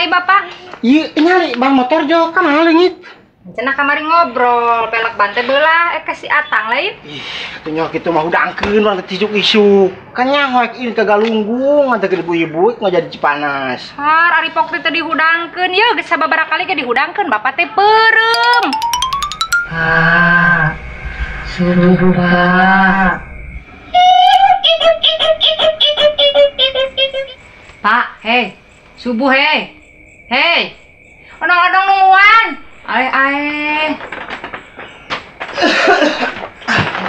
ai bapak? Ieu nyari ban motor jo ka mana leungit? Cenah kamari ngobrol, pelek ban teh beulah ke si Atang lain. Ih, atuh nya kitu mah hudangkeun urang teh isuk-isuk. Kan nyaho ini ke Galunggung, ngantekeun ibu-ibu ngajadi Cipanas. Har ari pok teh teu dihudangkeun yeuh geus sababaraha kali ge dihudangkeun bapak teh peureum. Pak, suruh Pak. Pak, hei, subuh hei. Hei. Odong-odong nungguan. Ae ae.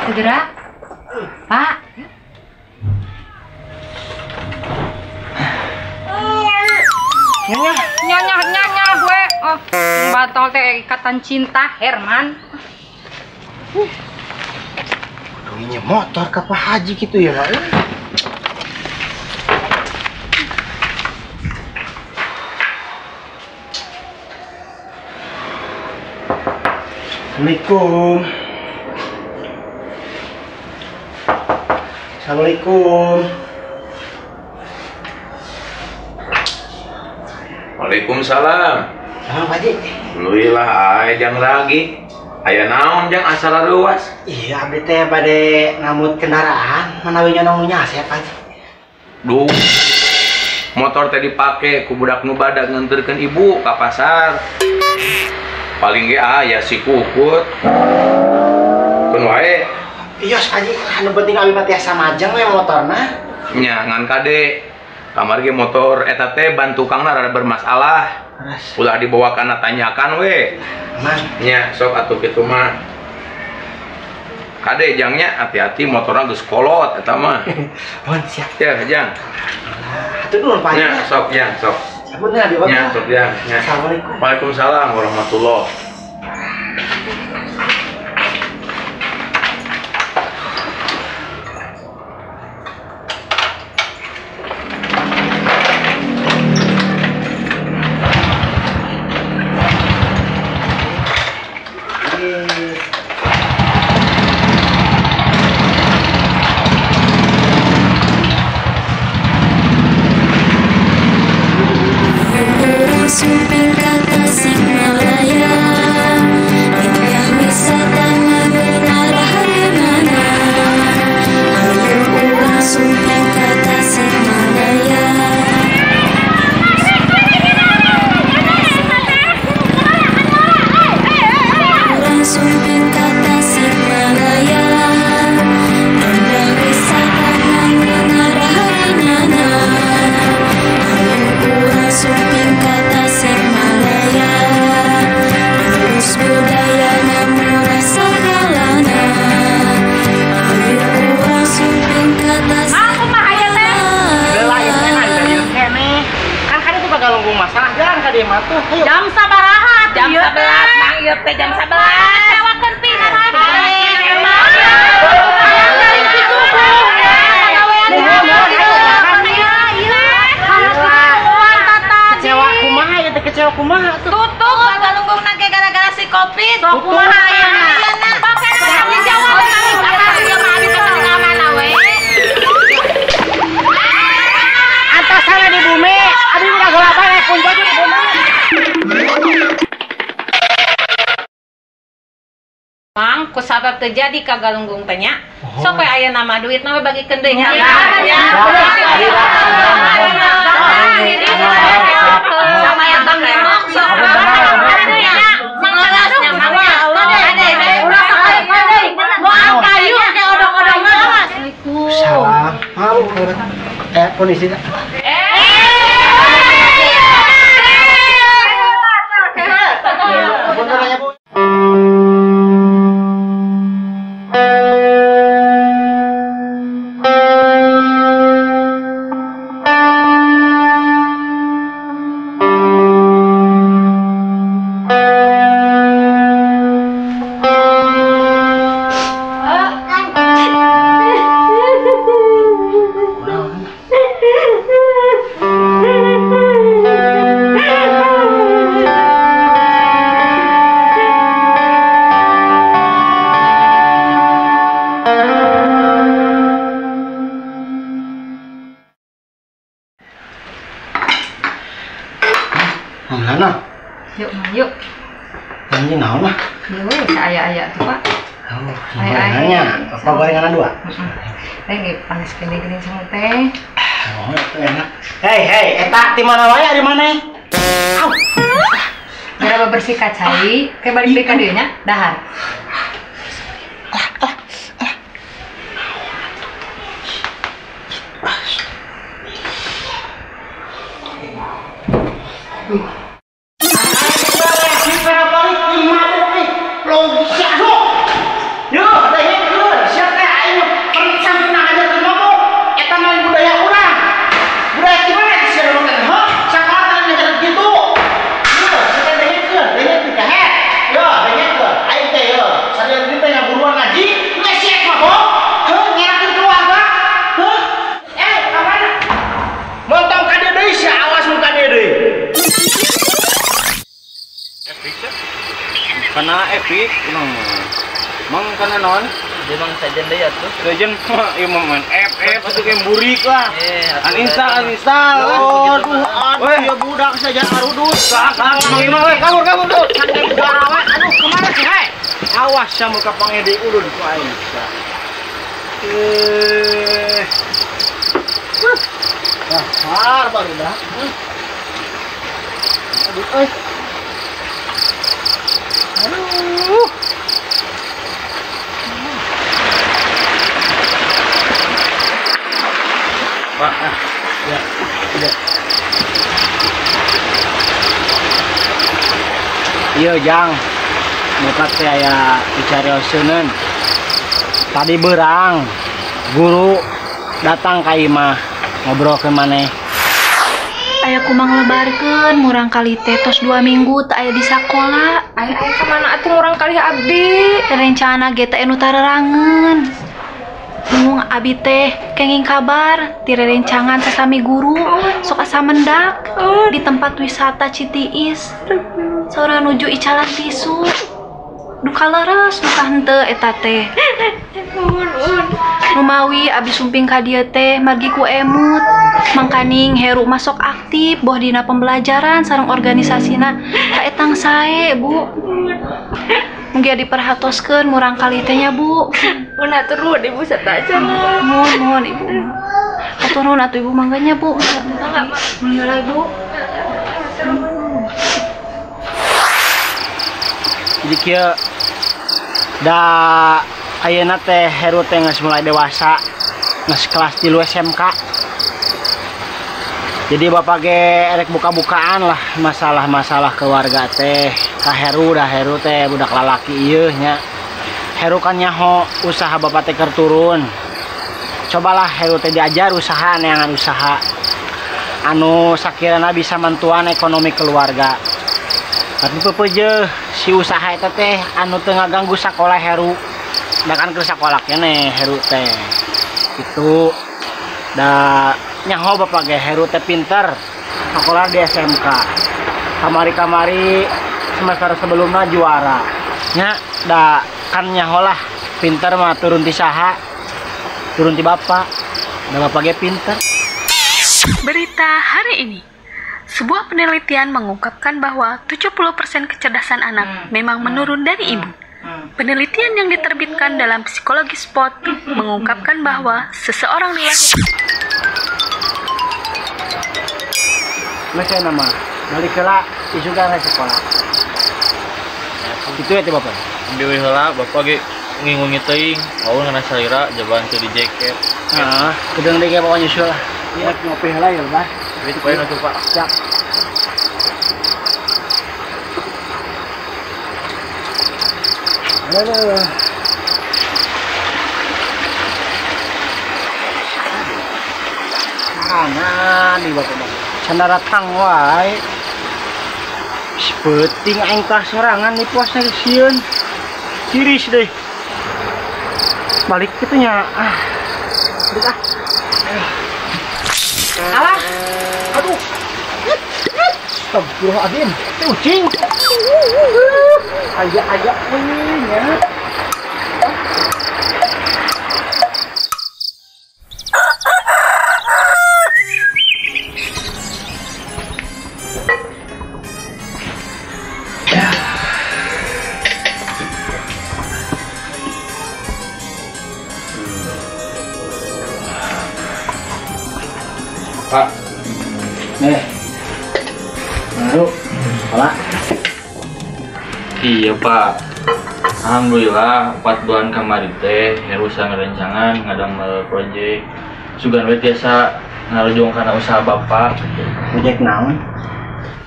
Segera. Pak. Nyonya, nyonya, nyonya gue. Oh, batal teh ikatan cinta Herman. Kudu motor ke Pak Haji gitu ya, Pak. Assalamualaikum. Assalamualaikum. Waalaikumsalam. Salam Pak Haji. Alhamdulillah, ai jang lagi. Aya naon jang asal ruas? Iya, abdi teh bade ngamut kendaraan, manawi nyonong nu nyasep Pak Haji. Duh. Motor teh dipake ku budak nu badag nganterkeun ibu ka pasar. Paling ge aya si kukut. Keun wae. Iya, Pak Haji, anu penting abi mah tiasa majeng we motorna. Nya ngan kade. Kamar ge motor eta teh ban tukangna rada bermasalah. Ulah dibawa kana tanyakan we. Mang. Nya sok atuh kitu mah. Kade jangnya hati-hati motorna geus kolot eta mah. Mohon siap. Ya, jang. Hatur nuhun Pak Haji. Nya sok jang, sok. Sampun abi Bapak. Nya sok jang. Nya. Assalamualaikum. Waalaikumsalam warahmatullahi. Masalah jalan ka dieu mah tuh. Ayo. Jam sabaraha? Jam 11, Mang ieu teh jam 11. Sewakeun pisan Kecewa kumaha ieu teh, kecewa kumaha tuh. Tutup Galunggung ge gara-gara si Covid. Sok kumaha ayeuna? Pake dijawab ieu mah abi teh mana we. Antasana di bumi, abi udah gelapan pun baju di bumi. Mang, kusabab terjadi ka Galunggung teh nya. Sok we aya nama duit mah bagikeun deui nya. Sama yang tong ngemok sok. Kayu ke odong-odong mah. Salam. Malu. Kondisi. Mana? Yuk, Mang, yuk. Anjing naon mah? Yuk, aya-aya tuh, Pak. Oh, gorengannya. Apa gorengan dua? Teh ge panas kene geuning sama teh. Oh, itu enak. Hei, hei, eta di mana wae di mana? Au. Geura bebersih ka cai, ke balik deui ka dieu nya, dahar. Karena epic, mang kana non? Dia mang sajen deui atuh. Sajen mah ieu mah main FF atuh kayak burik lah. Uninstall, uninstall. Aduh, aduh, ya budak saja arudut. Kang, mang imah we, kabur kabur tuh. Aduh, kemana sih, hei? Awas sama ka pangede ulun ku aing. Dasar baru dah. Aduh, euy. Aduh. Pak, ya, udah. Iya, Jang. Muka teh aya dicarioseunkeun. Tadi berang guru datang ka imah ngobrol ke maneh. Aya kumang lebarkeun murang kali teh tos 2 minggu teu aya di sakola. Aya aya ka mana atuh murang kali abdi? Rencana ge teh anu tarerangeun. Bingung abi teh kenging kabar ti rerencangan sasami guru sok asa mendak di tempat wisata Citiis. Saurang nuju icalan tisu. Duka leres duka henteu eta teh. Numawi abi sumping ka dieu teh margi ku emut. Mangkaning Heru masuk aktif boh dina pembelajaran sareng organisasina kaetang sae Bu. Mugi diperhatoskeun murang kali teh nya Bu. Mun hatur nuhun Ibu satacana. Nuhun nuhun Ibu. Hatur nuhun atuh Ibu mangga nya Bu. Mangga lah Bu. Jadi kieu da ayeuna teh Heru teh geus mulai dewasa, geus kelas 3 SMK. Jadi bapak ge erek buka-bukaan lah masalah-masalah keluarga teh. Ka Heru dah Heru teh budak lalaki ieu nya. Heru kan nyaho usaha bapak teh keur turun. Cobalah Heru teh diajar usaha neangan usaha anu sakirana bisa mantuan ekonomi keluarga. Tapi pepeje si usaha eta teh anu teu ngaganggu sakola Heru. Da kan keur sakola keneh Heru teh. Itu da nyaho bapak ge Heru teh pinter sekolah di SMK. Kamari-kamari semester sebelumnya juara. Nya da kan nyaho lah pinter mah turun ti saha? Turun ti bapak. Da bapak ge pinter. Berita hari ini. Sebuah penelitian mengungkapkan bahwa 70% kecerdasan anak memang menurun dari ibu. Penelitian yang diterbitkan dalam Psikologi Spot mengungkapkan bahwa seseorang dilahirkan. Mas saya nama balik heula isukan ke sekolah. Itu ya teh bapak. Deui heula bapak ge ngingungi teuing, wau ngana salira jaban teu di jaket. Heeh, kedeung deui ge bawa nyusul lah. Iya, ngopi heula ya, Bah. Duit poe nu Pak. Siap. Aduh. Mana di bapak bapak? Canda datang wae. Peuting aing tah sorangan di puasna sieun. Tiris deh. Balik kitu nya. Ah. Balik ah. Alah. Aduh. Astagfirullahaladzim. Teh ucing. Aya-aya we nya. Nih. Baru sekolah. Iya, Pak. Alhamdulillah 4 bulan kamari teh Heru ngarencangan ngadamel project. Sugan we tiasa ngarujung kana usaha Bapak. Project naon?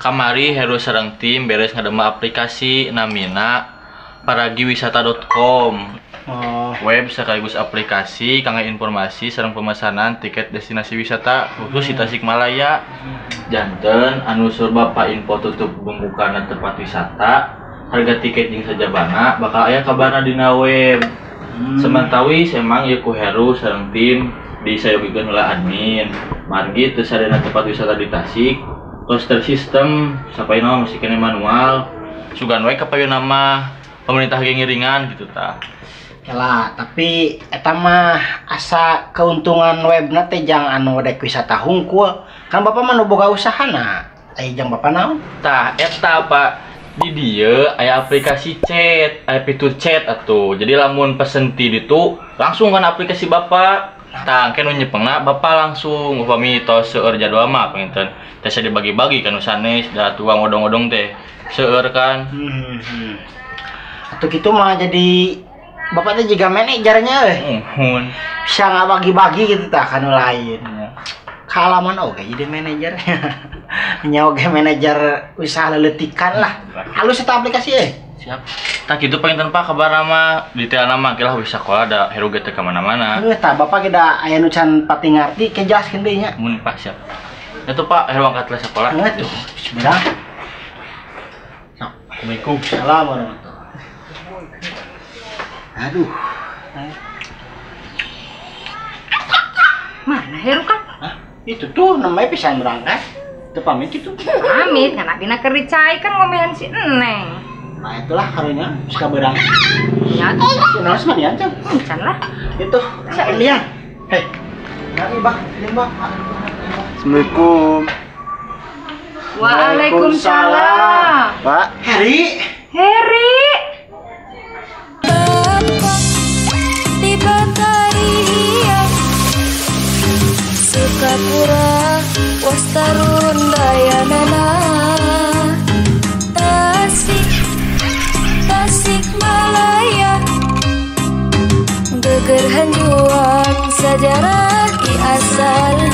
Kamari Heru sareng tim beres ngadamel aplikasi namina paragiwisata.com. Oh. Web sekaligus aplikasi kangge informasi sareng pemesanan tiket destinasi wisata khusus di Tasikmalaya. Janten anu sur Bapak info tutup pembukaan tempat wisata, harga tiket jeung sajabana bakal aya kabarna dina web. Semantawis emang ieu ku Heru sareng tim disayogikeun heula admin. Margi teu sadayana tempat wisata di Tasik tos tersistem sapaina masih kene manual. Sugan we kapayuna mah pemerintah ge ngiringan gitu tah. Lah, tapi eta mah asa keuntungan webna teh jang anu dek wisata hungkul. Kan Bapak mah nu boga usahana. Aya jang Bapak naon? Tah eta Pak, di dieu aya aplikasi chat, aya fitur chat atuh. Jadi lamun pesen ti ditu langsung kan aplikasi Bapak. Tah engke nu nyepengna Bapak langsung upami tos seueur jadwal mah panginten. Teh dibagi-bagi kan nu sanes da tuang odong-odong teh seueur kan. Atuh kitu mah jadi Bapak teh juga manajernya euy. Muhun. Bisa ngabagi-bagi gitu tah ka nu lain. Kaalaman oge jadi manajer. Nya oge manajer usaha leletikan lah. Halus eta aplikasi euy. Siap. Tah kitu panginten Pak kabarna mah detailna mah lah wis sakola da Heru ge teu ka mana-mana. Heuh tah Bapak ge da aya nu can pati ngarti ke jelaskeun deui nya. Mun Pak siap. Eta Pak Heru angkat lah sakola. Heuh tuh. Bismillah. Assalamualaikum. Salam warahmatullahi. Aduh. Mana Heru kan? Hah? Itu tuh namanya pisan berangkat. Teu pamit itu. Pamit kan abina keur dicai kan ngomean si Neng. Nah itulah karunya suka berang. Ya. Si Nos mah diancam. Can lah. Itu lihat. Hei. Mari Bang, ini Bang. Assalamualaikum. Waalaikumsalam. Pak Heri. Heri. Sukapura wastarun dayanana Tasik Tasikmalaya geger hanjuang sajarah di asal.